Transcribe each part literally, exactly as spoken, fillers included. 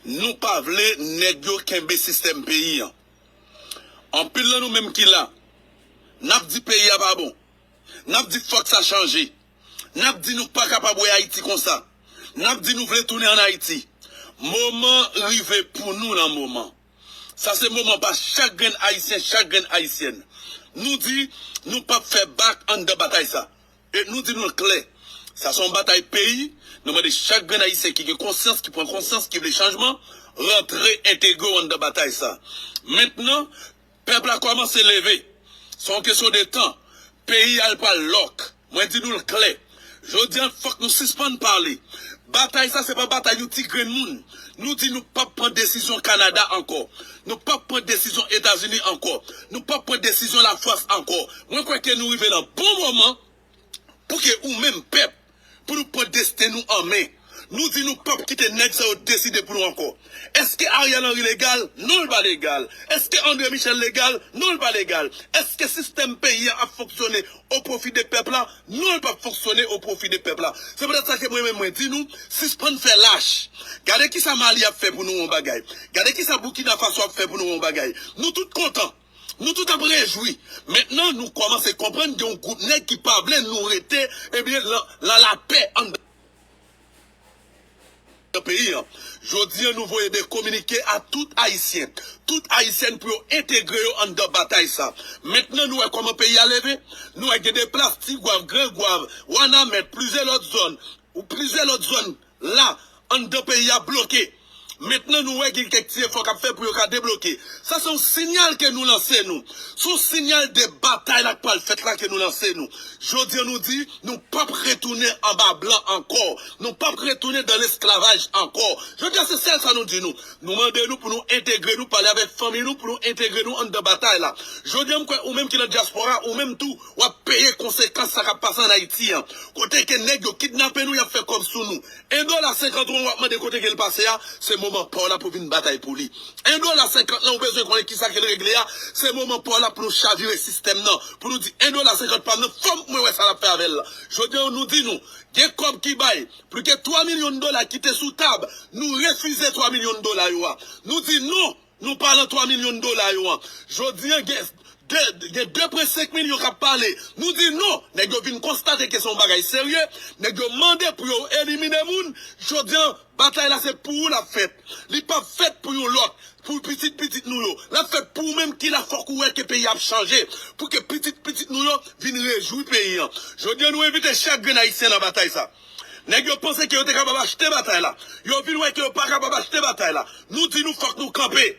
Nou pa vle nèg yo kenbe sistèm peyi an. Anpil nan nou menm ki la, n ap di peyi a pa bon. N ap di fòk sa chanje. N ap di nou pa kapab wè Ayiti konsa. N ap di nou vle tounen ann Ayiti. Moman rive pou nou nan moman. Sa se moman pa chak grenn Ayisyen, chak grenn Ayisyèn. Nou di nou p ap fè bak anndan batay sa. E nou di nou l klè. Sa se yon batay peyi. Nou mande chak grenn Ayisyen ki gen konsyans, ki pran konsyans, ki vle chanjman, rantre entegre w anndan batay sa. Mentnan, pèp la kòmanse leve. Se yon kesyon de tan. Peyi a l pral lòk. Mwen di nou l klè. Jodi a, fòk nou sispann pale. Batay sa se pa batay yon ti grenn moun. Nou di nou p ap pran desizyon Kanada ankò. Nou p ap pran desizyon Etazini ankò. Nou p ap pran desizyon Lafrans ankò. Mwen kwè ke nou rive nan bon moman pou ke ou menm pèp, pou nou pran desten nou an men. Nou di nou p ap kite nèg sa yo deside pou nou ankò. Èske Ariel Henry legal? Non, l pa legal. Èske André Michel legal? Non, l pa legal. Èske sistèm peyi a ap fonksyone o pwofi de pèp la? Non, l p ap fonksyone o pwofi de pèp la. Se poutèt sa ke mwen menm mwen di nou, sispann fè lach. Gade kisa Mali ap fè pou nou yon bagay. Gade kisa Burkina Faso ap fè pou nou yon bagay. Nou tout kontan. Nou tout ap rejwi. Mentnan, nou kòmanse konprann gen yon gwoup nèg ki pa vle nou rete, ebyen, lan, lan lapè anndan peyi an. Jodi a, nou voye de kominike a tout Ayisyen, tout Ayisyèn pou yo entegre yo anndan batay sa. Mentnan, nou wè kòman peyi a leve. Nou wè gen de plas, Ti Gwav, Gran Gwav, Wanament, plizyè lòt zòn, ou plizyè lòt zòn la, anndan peyi a bloke. Mentnan, nou wè gen kèk ti efò k ap fè pou yo ka debloke. Sa se yon siyal ke nou lanse nou. Se yon siyal de batay la k pral fèt la ke nou lanse nou. Jodi a, nou di, nou p ap retounen anba blan ankò. Nou p ap retounen dan lesklavaj ankò. Jodi a, se sèl sa nou di nou. Nou mande nou pou nou entegre nou, pale avèk fanmi nou, pou nou entegre nou anndan batay la. Jodi a, m kwè ou menm ki nan dyaspora, ou menm tou, w ap peye konsekans sa k ap pase ann Ayiti an. Kote ke nèg yo kidnape nou, y ap fè kòb sou nou. En dola senkant ou w ap mande kote ke l pase a, se moman pa w la pou vin batay pou li. En dola senkant lan, ou bezwen konnen kisa ke l regle a, se moman pa w la pou nou chavire sistèm nan. Pou nou di, en dola senkant pa m nan, fò m mwen wè sa l ap fè avè l la. Jodi a, nou di nou, gen kòb ki bay, plis ke twa milyon dola ki te sou tab, nou refize twa milyon dola yo a. Nou di non, nou pa nan twa milyon dola yo an. Jodi a, gen de, gen de pwen senk milyon k ap pale. Nou di non. Nèg yo vin konstate ke se yon bagay serye. Nèg yo mande pou yo elimine moun. Jodi a, batay la se pou ou l ap fèt. Li p ap fèt pou yon lòt, pou pitit pitit nou yo. L ap fèt pou ou menm ki la, fòk ou wè ke peyi a ap chanje. Pou ke pitit pitit nou yo vin rejwi peyi an. Jodi a, nou envite chak grenn Ayisyen nan batay sa. Nèg yo panse ke yo te kapab achte batay la. Yo vin wè ke yo pa kapab achte batay la. Nou di nou fòk nou kanpe.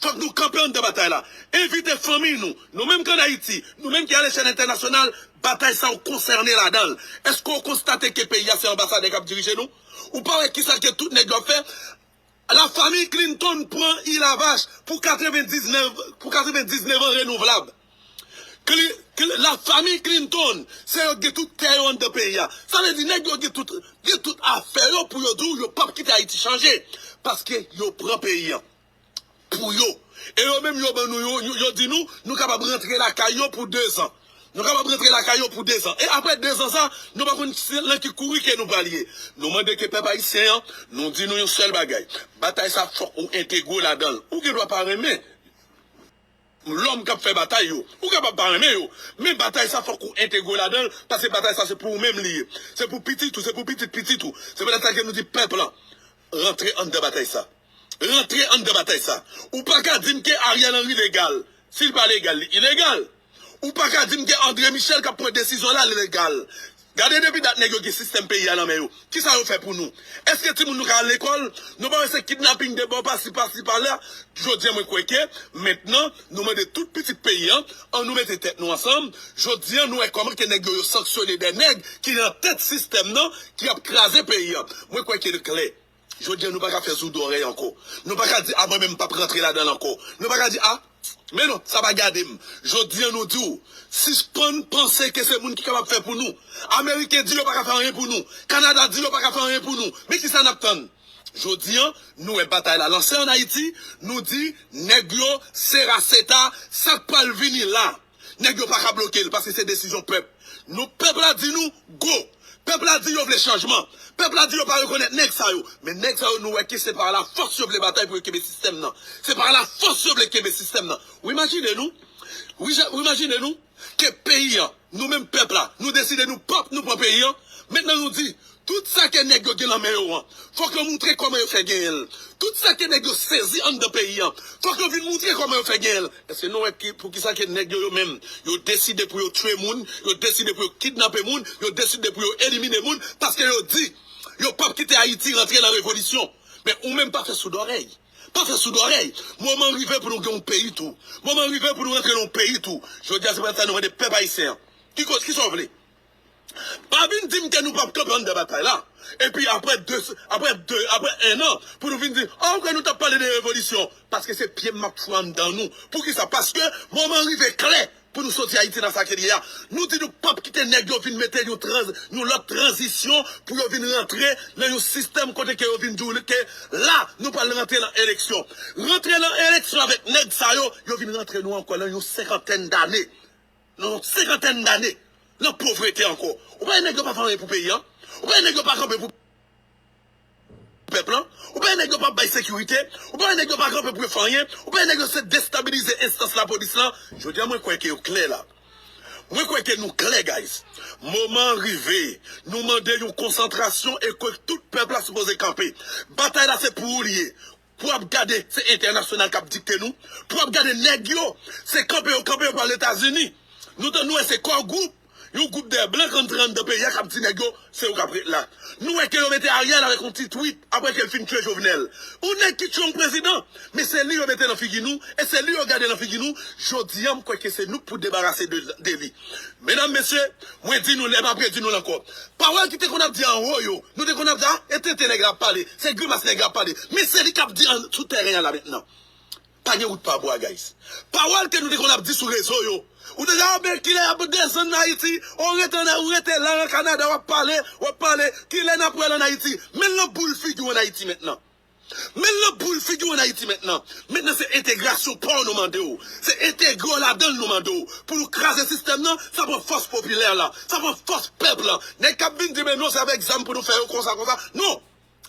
Fòk nou kanpe anndan batay la. Envite fanmi nou. Nou menm ki ann Ayiti, nou menm ki alechèl entènasyonal, batay sa w konsène ladan l. Èske w konstate ke peyi a se anbasadè k ap dirije nou? Ou pa wè kisa ke tout nèg yo ap fè? Lafanmi Clinton pran Île à Vache pou katrevendiznèf, pou katrevendiznèf an renouvlab. Cli-, Cli-, lafanmi Clinton, se yo k gen tout tè yo anndan peyi a. Sa vle di nèg yo gen tout, gen tout afè yo pou yo di w yo p ap kite Ayiti chanje. Paske yo pran peyi an pou yo. E yo menm yo ban nou, yo, yo, yo di nou, nou kapab rantre lakay yo pou dezan. Nou kapab rantre lakay yo pou dezan. E apre dezan sa, nou pa konn se lan ki kouri ke nou pral ye. Nou mande ke pèp ayisyen an, nou di nou yon sèl bagay. Batay sa fòk ou entegre w ladan l. Ou gen dwa pa renmen lòm k ap fè batay yo. Ou kapab pa renmen yo. Men batay sa fòk ou entegre w ladan l, paske batay sa se pou ou menm li ye. Se pou pitit ou, se pou pitit pitit ou. Se poutèt sa ke nou di pèp lan, rantre anndan batay sa. Rantre anndan batay sa. Ou pa ka di m ke Ariel Henry legal. Si l pa legal, li ilegal. Ou pa ka di m ke André Michel k ap pran desizyon la, li legal. Gade depi dat nèg yo gen sistèm peyi a nan men yo. Kisa yo fè pou nou? Èske timoun nou ka al lekòl? Nou pa wè se kidnaping de bò pasi, pasi, pa la? Jodi a, mwen kwè ke mentnan, nou mande tout pitit peyi an, ann nou mete tèt nou ansanm. Jodi a, nou wè kòman ke nèg yo, yo sanksyone de nèg ki nan tèt sistèm nan, ki ap kraze peyi an. Mwen kwè ke l klè. Jodi a, nou pa ka fè zoudou orèy ankò. Nou pa ka di, a, mwen menm m p ap rantre ladan l ankò. Nou pa ka di, a, men non, sa pa gade m. Jodi a, nou di w, sispann panse ke se moun ki kapab fè pou nou. Ameriken di yo pa ka fè anyen pou nou. Kanada di yo pa ka fè anyen pou nou. Men kisa n ap tann? Jodi a, nou wè batay la lanse ann Ayiti, nou di, nèg yo, se raseta, sa k pral vini la. Nèg yo pa ka bloke l, paske se desizyon pèp. Nou, pèp la di nou, go! Pèp la di yo vle chanjman. Pèp la di yo pa rekonèt nèg sa yo. Men nèg sa yo, nou wè ke se pa la fòs yo vle batay pou yo kenbe sistèm nan. Se pa la fòs yo vle kenbe sistèm nan. Ou imajine nou? Ou ija-, ou imajine nou? Ke peyi an, nou menm pèp la, nou deside nou pòp nou pran peyi an. Mentnan nou di, tout sa ke nèg yo gen nan men yo an, fòk yo montre kòman yo fè genyen l. Tout sa ke nèg yo sezi anndan peyi an, fòk yo vin montre kòman yo fè genyen l. Èske nou wè ki, poukisa ke nèg yo, yo menm, yo deside pou yo tchwe moun, yo deside pou yo kidnape moun, yo deside pou yo elimine moun, paske yo di, yo pòp kite Ayiti rantre nan revolisyon. Men ou menm pa fè soudòrèy. Pa fè soudòrèy. Moman rive pou nou gen yon peyi tou. Moman rive pou nou rantre nan yon peyi tou. Jodi a, se pou sa nou mande pèp ayisyen an. Ki kote, kisa w vle? Pa vin di m ke nou p ap kanpe anndan batay la. Epi apre de, apre de, apre en an, pou nou vin di, oh, ke nou t ap pale de revolisyon. Paske se pye m m ap foure anndan nou. Poukisa? Paske moman rive klè pou nou soti Ayiti nan sa ke li ye a. Nou di nou p ap kite nèg yo vin mete yon trans-, yon lòt tranzisyon pou yo vin rantre nan yon sistèm kote ke yo vin di w ke la, nou pral rantre nan eleksyon. Rantre nan eleksyon avèk nèg sa yo, yo vin rantre nou ankò nan yon senkantèn dane. Nan yon senkantèn dane. Nan povrete ankò. Ou pa wè nèg yo pa fè anyen pou peyi an? Ou pa wè nèg yo pa kanpe pou pèp lan? Ou pa wè nèg yo p ap bay sekirite? Ou pa wè nèg yo pa kanpe pou yo fè anyen? Ou pa wè nèg yo se destabilize enstans lapolis lan? Jodi a, mwen kwè ke yo klè la. Mwen kwè ke nou klè, guys. Moman an rive. Nou mande yon konsantrasyon e ke tout pèp la sipoze kanpe. Batay la se pou ou li ye. Pou ap gade, se entènasyonal k ap dikte nou. Pou ap gade nèg yo, se kanpe yo kanpe yo pa Ozetazini. Nou te, nou wè se Core Group, yon gwoup de blan k antre anndan peyi a k ap di nèg yo, se yo k ap ret la. Nou wè ke yo mete Ariel avèk yon ti tweet apre ke l fin tchwe Jovenel. Yon nèg ki tchwe yon prezidan, men se li yo mete nan figi nou, e se li yo gade nan figi nou. Jodi a, m kwè ke se nou k pou debarase de, de li. Medam, mesye, mwen di nou, lè m ap redi nou l ankò. Pawòl ki te konn ap di anwo yo, nou te konn ap di, ah, e tenten nèg la ap pale, se grimas nèg la ap pale. Men se li k ap di an, sou tèren an la mentnan. Pa gen wout pa bwa, guys. Pawòl ke nou te konn ap di sou rezo yo. Ou te di, ah, men kilè y ap desann Ayiti? Ou rete an, ou rete la an Kanada, w ap pale, w ap pale. Kilè n ap wè l an Ayiti? Men l nan boul figi w an Ayiti mentnan. Men l nan boul figi w an Ayiti mentnan. Mentnan se entegrasyon pa w nou mande w. Se entegre w ladan l nou mande w. Pou nou kraze sistèm nan, sa pran fòs popilè la. Sa pran fòs pèp lan. Nèg k ap vin di, men non, se avèk zam pou nou fè yo konsa, konsa. Non!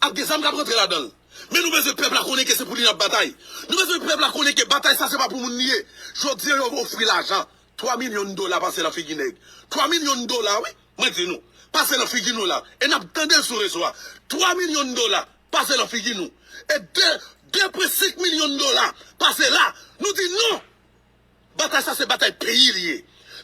Ap gen zam k ap rantre ladan l. Men nou bezwen pèp la konnen ke se pou li n ap batay. Nou bezwen pèp la konnen ke batay sa se pa pou moun li ye. Jodi a, yo ofri lajan. Twa milyon dola pase nan figi nèg. Twa milyon dola, wi. Mwen di nou. Pase nan figi nou la. E n ap tande l sou rezo a. Twa milyon dola pase nan figi nou. E de, de pwen senk milyon dola pase la. Nou di non. Batay sa se batay peyi li ye.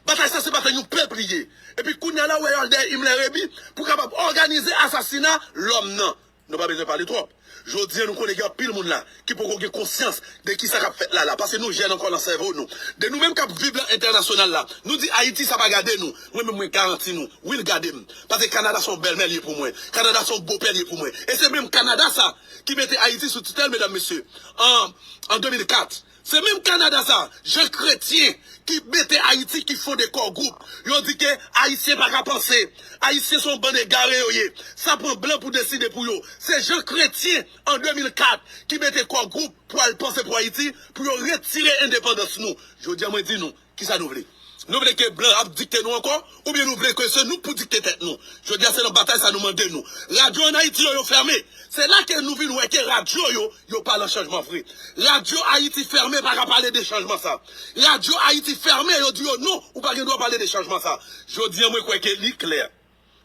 Batay sa se batay yon pèp li ye. Epi kounye a la, ou wè y al dèyè Himmler Réby pou kapab òganize asasina lòm nan. Nou pa bezwen pale twòp. Jodi a, nou konnen gen anpil moun la ki poko gen konsyans de kisa k ap fèt la la. Paske nou jèn ankò nan sèvo nou. De nou menm k ap viv lan entènasyonal la, nou di Ayiti sa pa gade nou. Mwen menm mwen garanti nou, wi l gade m. Paske Kanada se yon bèlmè li ye pou mwen. Kanada se yon bopè li ye pou mwen. E se menm Kanada sa ki mete Ayiti sou titèl, medam, mesye, an, an de mil kat. Se menm Kanada sa, Jean Chrétien, ki mete Ayiti, ki fonde Core Group. Yo di ke Ayisyen pa ka panse. Ayisyen se yon bann egare yo ye. Sa pran blan pou deside pou yo. Se Jean Chrétien, an de mil kat, ki mete Core Group pou al panse pou Ayiti, pou yo retire endepandans nou. Jodi a, mwen di nou, kisa nou vle? Nou vle ke blan ap dikte nou ankò? Oubyen nou vle ke se nou k pou dikte tèt nou? Jodi a, se nan batay sa nou mande nou. Radyo an Ayiti yo, yo fèmen. Se la ke nou vin wè ke radyo yo, yo pa lan chanjman vre. Radyo Ayiti fèmen, pa ka pale de chanjman sa. Radyo Ayiti fèmen, yo di yo non, ou pa gen dwa pale de chanjman sa. Jodi a, mwen kwè ke li klè.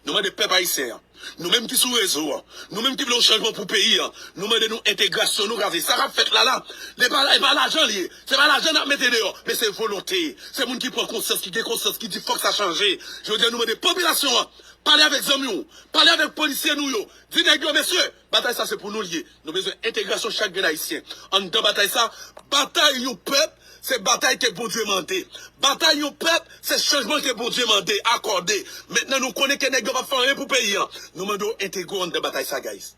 Nou mande pèp ayisyen an, nou menm ki sou rezo an, nou menm ki vle yon chanjman pou peyi an, nou mande nou entegrasyon, nou kraze. Sa k ap fèt la la, e pa, e pa lajan li ye. Se pa lajan n ap mete deyò, men se volonte. Se moun ki pran konsyans, ki gen konsyans, ki di fòk sa chanje. Jodi a, nou mande popilasyon an, pale avèk zanmi w, pale avèk polisye nou yo, di nèg yo, mesye, batay sa se pou nou li ye. Nou bezwen entegrasyon chak grenn ayisyen anndan batay sa. Batay yon pèp, se batay ke Bondye mande. Batay yon pèp, se chanjman ke Bondye mande, akòde. Mentnan nou konnen ke nèg yo p ap fè anyen pou peyi an. Nou mande w entegre w anndan batay sa, guys.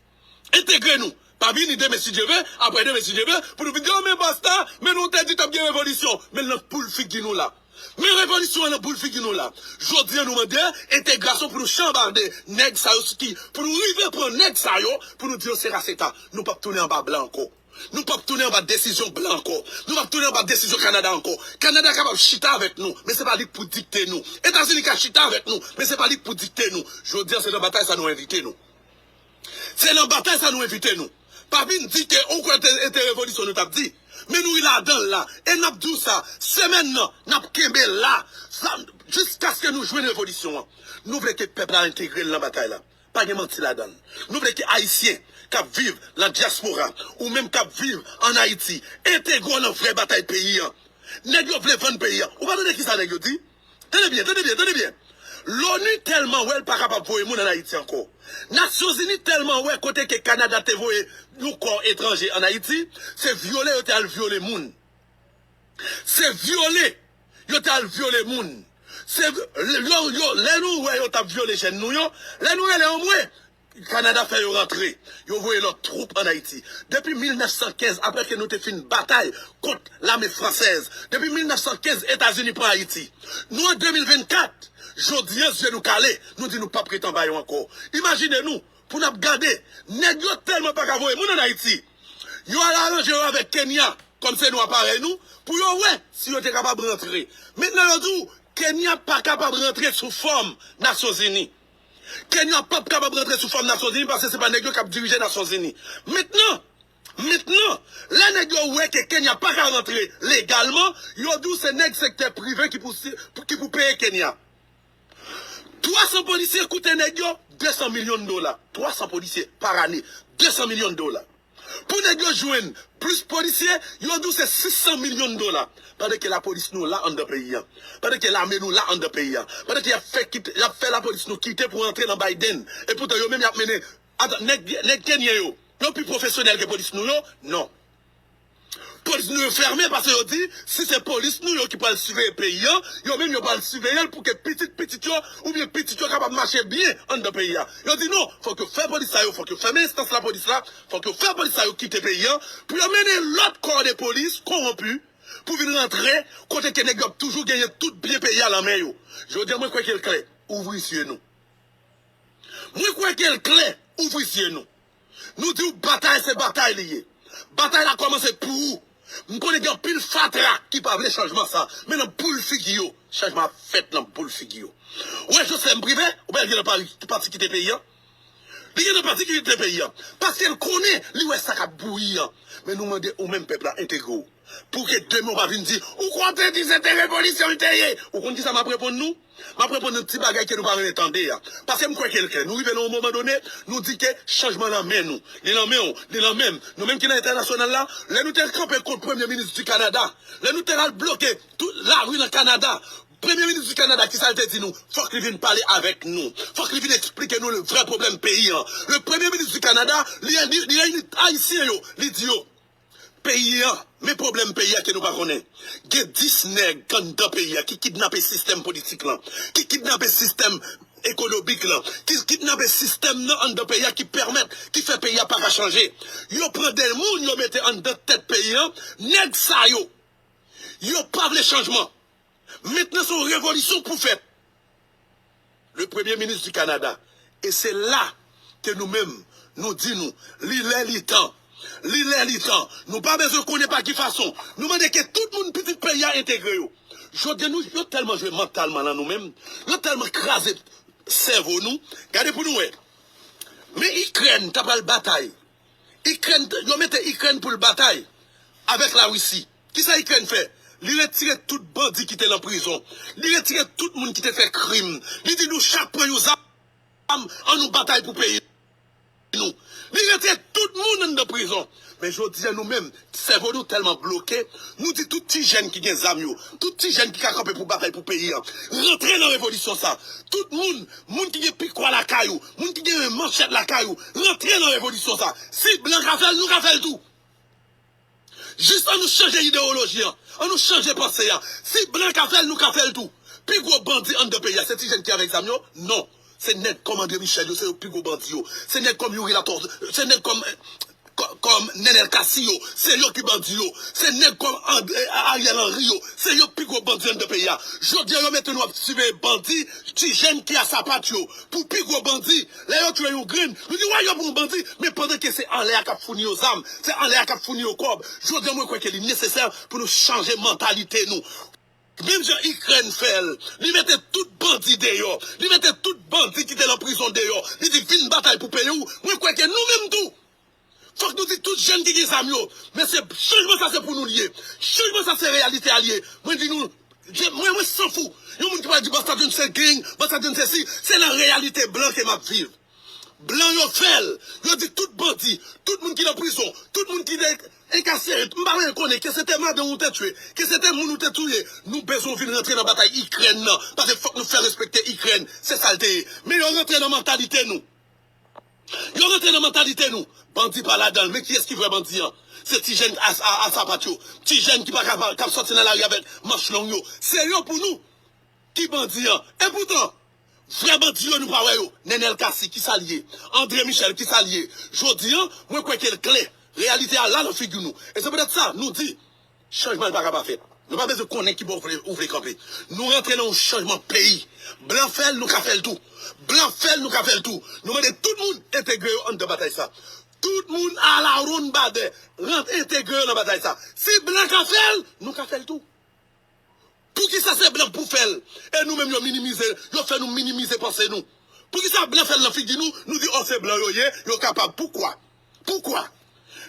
Entegre nou. Pa vini demen si Dye ve, apre demen si Dye ve, pou nou vin di, oh, men basta, men nou te di t ap gen revolisyon. Men l nan boul figi nou la. Men revolisyon an nan boul figi nou la. Jodi a nou mande entegrasyon pou nou chanbade nèg sa yo ki, pou nou rive pran nèg sa yo, pou nou di yo se raseta. Nou p ap tounen anba blan ankò. Nou p ap tounen anba desizyon blan ankò. Nou p ap tounen anba desizyon Kanada ankò. Kanada kapab chita avèk nou, men se pa li k pou dikte nou. Etazini ka chita avèk nou, men se pa li k pou dikte nou. Jodi a, se nan batay sa nou envite nou. Se nan batay sa nou envite nou. Pa vin di ke ou kwè te, te revolisyon nou t ap di. Men nou ri ladan l la. E n ap di w sa, semèn nan, n ap kenbe la. Sa, jiskaske nou jwenn revolisyon an. Nou vle ke pèp la entegre l nan batay la. Pa gen manti ladan l. Nou vle ke Ayisyen k ap viv nan dyaspora, ou menm k ap viv ann Ayiti, entegre w nan vrè batay peyi an. Nèg yo vle vann peyi an. Ou pa tande kisa nèg yo di? Tande byen, tande byen, tande byen. Loni tèlman wè l pa kapab voye moun ann Ayiti ankò. Nasyonzini tèlman wè kote ke Kanada te voye yon kò etranje ann Ayiti, se vyole yo te al vyole moun. Se vyole yo te al vyole moun. Se yo, yo, lè nou wè yo t ap vyole jèn nou yo, lè nou rele anmwe, Kanada fè yo rantre. Yo voye lòt twoup ann Ayiti. Depi mil nèf san kenz, apre ke nou te fin batay kont lame fransèz, depi mil nèf san kenz, Etazini pran Ayiti. Nou an de mil vennkat, jodi a, zye nou kale, nou di nou p ap ret anba yo ankò. Imajine nou, pou n ap gade, nèg yo tèlman pa ka voye moun ann Ayiti. Yo al aranje yo avèk Kenya, kòm se nwa parèy nou, pou yo wè si yo te kapab rantre. Mentnan yo di w, Kenya pa kapab rantre sou fòm Nasyonzini. Kenya p ap kapab rantre sou fòm Nasyonzini paske se pa nèg yo k ap dirije Nasyonzini. Mentnan, mentnan, lè nèg yo wè ke Kenya pa ka rantre legalman, yo di w se nèg sektè prive ki pou, ki pou peye Kenya. Twa san polisye koute nèg yo de san milyon dola. Twa san polisye pa ane, de san milyon dola. Pou nèg yo jwenn plis polisye, yo di w se sis san milyon dola. Pandan ke lapolis nou la anndan peyi a. Pandan ke lame nou la anndan peyi a. Pandan ke y ap fè kite, y ap fè lapolis nou kite pou antre nan Biden. E poutan yo menm y ap mennen. Ata, nèg, nèg kenyen yo, yo pi pwofesyonèl ke polis nou yo? Non. Polis nou yo fèmen paske yo di, si se polis nou yo ki pral siveye peyi a, yo menm yo pral siveye l pou ke pitit pitit yo, oubyen pitit yo kapab mache byen anndan peyi a. Yo di non, fòk yo fè polis sa yo, fòk yo fèmen enstans lapolis la, fòk yo fè polis sa yo kite peyi a, pou yo mennen lòt kò de polis kowonpi, pou vin rantre, kote ke nèg yo ap toujou genyen tout byen peyi a nan men yo. Jodi a, mwen kwè ke l klè, ouvri zye nou. Mwen kwè ke l klè, ouvri zye nou. Nou di w batay se batay li ye. Batay la kòmanse pou ou. M konnen gen anpil fatra ki pa vle chanjman sa, men nan boul figi yo, chanjman ap fèt nan boul figi yo. Ou wè Joslèn Prive, ou pa gen nan Pari, pati kite peyi a? Li gen nan pati kite peyi a. Paske l konnen, li wè sa k ap bouyi an. Men nou mande ou menm pèp la entegre w. Pou ke demen w pa vin di, ou kwè w te di se te revolisyon l te ye. Ou konn kisa m ap reponn nou? M ap reponn nou ti bagay ke nou pa renmen tande a. Paske m kwè ke l klè. Nou rive nan yon moman done, nou di ke chanjman nan men nou. Li nan men w, li nan men m. Nou menm ki nan entènasyonal la, lè nou te kanpe kont premye minis di Kanada, lè nou te al bloke tout lari nan Kanada, premye minis di Kanada, kisa l te di nou? Fòk li vin pale avèk nou. Fòk li vin eksplike nou le vrè pwoblèm peyi an. Le premye minis di Kanada, li, li, li reyini Ayisyen yo, li di yo, peyi an, men pwoblèm peyi a ke nou pa konnen. Gen dis nèg anndan peyi a ki kidnape sistèm politik lan, ki kidnape sistèm ekonomik lan, ki kidnape sistèm nan anndan peyi a ki pèmèt, ki fè peyi a pa ka chanje. Yo pran de moun, yo mete anndan tèt peyi an. Nèg sa yo, yo pa vle chanjman. Mentnan se yon revolisyon k pou fèt. Le premye minis di Kanada. E se la ke nou menm, nou di nou, li lè, li tan. Li lè, li tan. Nou pa bezwen konnen pa ki fason. Nou mande ke tout moun pitit peyi a entegre yo. Jodi a nou, yo tèlman jwe mantalman nan nou menm. Yo tèlman kraze sèvo nou. Gade pou nou wè. Men Ikrèn ta pral batay. Ikrèn, yo mete Ikrèn pou l batay avèk Larisi. Kisa Ikrèn fè? Li retire tout bandi ki te nan prizon. Li retire tout moun ki te fè krim. Li di nou chak pran yon zam, ann nou batay pou peyi nou. Li retire tout moun anndan prizon. Men jodi a nou menm, sèvo nou tèlman bloke, nou di tout ti jèn ki gen zam yo, tout ti jèn ki ka kanpe pou batay pou peyi an, rantre nan revolisyon sa. Tout moun, moun ki gen pikwa lakay ou, moun ki gen manchèt lakay ou, rantre nan revolisyon sa. Si blan ka fè l, nou ka fè l tou. Jis ann nou chanje idewoloji an, ann nou chanje panse a. Si blan ka fè l, nou ka fè l tou. Pi gwo bandi anndan peyi a, se ti jèn ki avèk zam yo? Non. Se nèg kòm André Michel yo, se yo pi gwo bandi yo. Se nèg kòm Youri Latortue, se nèg kòm, eh, kò- kòm Nenel Cassy yo, se yo ki bandi yo, se nèg kòm André, Ariel Henry yo, se yo pi gwo bandi anndan peyi a. Jodi a, yo mete nou ap siveye bandi, ti jèn ki a sapat yo, pou pi gwo bandi. Lè yo tchwe yon grenn, nou di, "Wa, yo pran yon bandi," men pandan ke se anlè a k ap founi yo zam, se anlè a k ap founi yo kòb. Jodi a, mwen kwè ke li nesesè pou nou chanje mantalite nou. Menm jan Ikrèn fè l, li mete tout bandi deyò, li mete tout bandi ki te nan prizon deyò, li di, "Vin batay pou peyi w." Mwen kwè ke nou menm tou, fòk nou di tout jèn ki gen zam yo, men se chanjman sa se pou nou li ye. Chanjman sa se reyalite a li ye. Mwen di nou, je- mwen, mwen sanfou. Yon moun ki pral di, "Bòs Tadjone se gang, Bòs Tadjone se si," se nan reyalite blan ke m ap viv. Blan yo fè l. Yo di tout bandi, tout moun ki nan prizon, tout moun ki de- enkasere, m pa menm konnen, ke se te madanm ou te tchwe, ke se te moun ou te touye, nou bezwen vin rantre nan batay Ikrèn nan, paske fòk nou fè respekte Ikrèn, se sa l te ye. Men yo rantre nan mantalite nou. Yo rantre nan mantalite nou. Bandi pa ladan l, men kiyès ki vrè bandi an? Se ti jèn a, a, a sapat yo, ti jèn ki pa ka, k ap sòti nan lari avèk manch long yo. Se yo pou nou ki bandi an. Epoutan, vrè bandi yo nou pa wè yo. Nenel Cassy, kisa l ye? André Michel, kisa l ye? Jodi a, mwen kwè ke l klè. Reyalite a la nan figi nou. E se poutèt sa, nou di, chanjman li pa ka pa fèt. Nou pa bezwen konnen ki bò ou vle, ou vle kanpe. Nou rantre nan yon chanjman peyi. Blan fè l, nou ka fè l tou. Blan fè l, nou ka fè l tou. Nou mande tout moun entegre yo anndan batay sa. Tout moun a la ronn badè, rantre entegre yo nan batay sa. Si blan ka fè l, nou ka fè l tou. Poukisa se blan pou fè l? E nou menm yo minimize, yo fè nou minimize panse nou. Poukisa blan fè l nan figi nou, nou di, "O, se blan yo ye, yo kapab." Poukwa? Poukwa?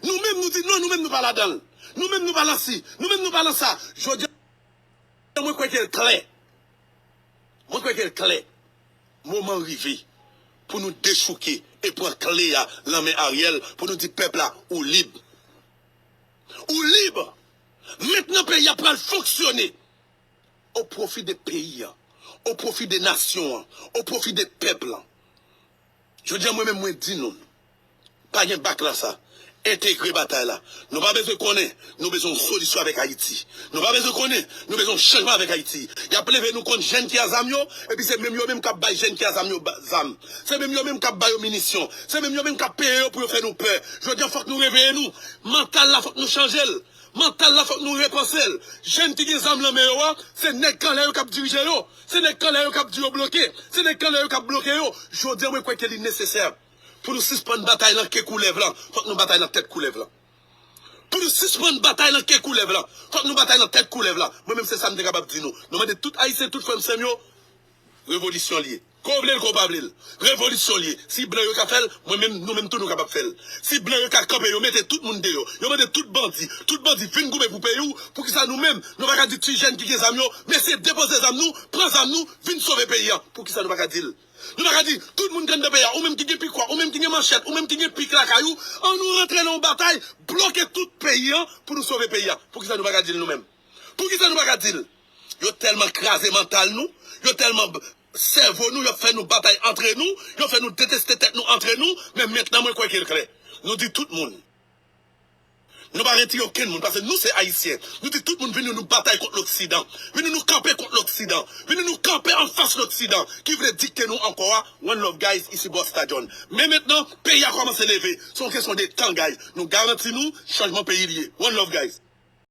Nou menm nou di, "Non, nou menm nou pa ladan l. Nou menm nou pa lan si, nou menm nou pa lan sa." Jodi a, mwen kwè ke l klè. Mwen kwè ke l klè. Moman rive pou nou dechouke e pran kle a nan men Ariel, pou nou di pèp la, "Ou lib." Ou lib! Mentnan peyi a pral fonksyone o pwofi de peyi an, o pwofi de nasyon an, o pwofi de pèp lan. Jodi a, mwen menm, mwen di nou, pa gen bak la sa. Entegre batay la. Nou pa bezwen konnen, nou bezwen yon solisyon avèk Ayiti. Nou pa bezwen konnen, nou bezwen yon chanjman avèk Ayiti. Y ap leve nou kont jèn ki a zam yo, epi se menm yo menm k ap bay jèn ki a zam yo ba- zam. Se menm yo menm k ap ba yo minisyon. Se menm yo menm k ap peye yo pou yo fè nou pè. Jodi a, fòk nou reveye nou. Mantal la, fòk nou chanje l. Mantal la, fòk nou repanse l. Jèn ki gen zam nan men yo a, se nèg k anlè yo k ap dirije yo. Se nèg k anlè yo k ap di yo bloke. Se nèg k anlè yo k ap bloke yo. Jodi a, mwen kwè ke li nesesè pou nou sispann batay nan ke koulèv lan. Fòk nou batay nan tèt koulèv lan. Pou nou sispann batay nan ke koulèv lan. Fòk nou batay nan tèt koulèv la. Mwen menm, se sa m te kapab di nou. Nou mande tout Ayisyen, tout frè m, sè m yo, revolisyon l ye. Ke w vle l, ke w pa vle l. Revolisyon l ye. Si blan yo ka fè l, mwen menm, nou menm tou nou kapab fè l. Si blan yo ka kanpe, yo mete tout moun deyò. Yo mande tout bandi, tout bandi vin goumen pou peyi w. Poukisa nou menm, nou pa ka di ti jèn ki gen zam yo, mesye, depoze zam nou, pran zam nou, vin sove peyi a? Poukisa nou pa ka di l? Nou pa ka di, tout moun k anndan peyi a, ou menm ki gen pikwa, ou menm ki gen manchèt, ou menm ki gen pik lakay ou, ann nou rantre nan yon batay, bloke tout peyi an pou nou sove peyi a. Poukisa nou pa ka di l nou menm? Poukisa nou pa ka di l? Yo tèlman kraze mantal nou, yo tèlman b- sèvo nou, yo fè nou batay antre nou, yo fè nou deteste tèt nou antre nou, men mentnan mwen kwè ke l klè. Nou di tout moun. Nou pa retire okenn moun, paske nou se Ayisyen. Nou di tout moun vini nou batay kont Loksidan. Vini nou kanpe kont Loksidan. Vini nou kanpe anfas Loksidan, ki vle dikte nou ankò a. One love, guys, isi Bòs Tadjòn. Men mentnan, peyi a kòmanse leve. Se yon kesyon de tan, guys. Nou garanti nou, chanjman peyi li ye. One love, guys.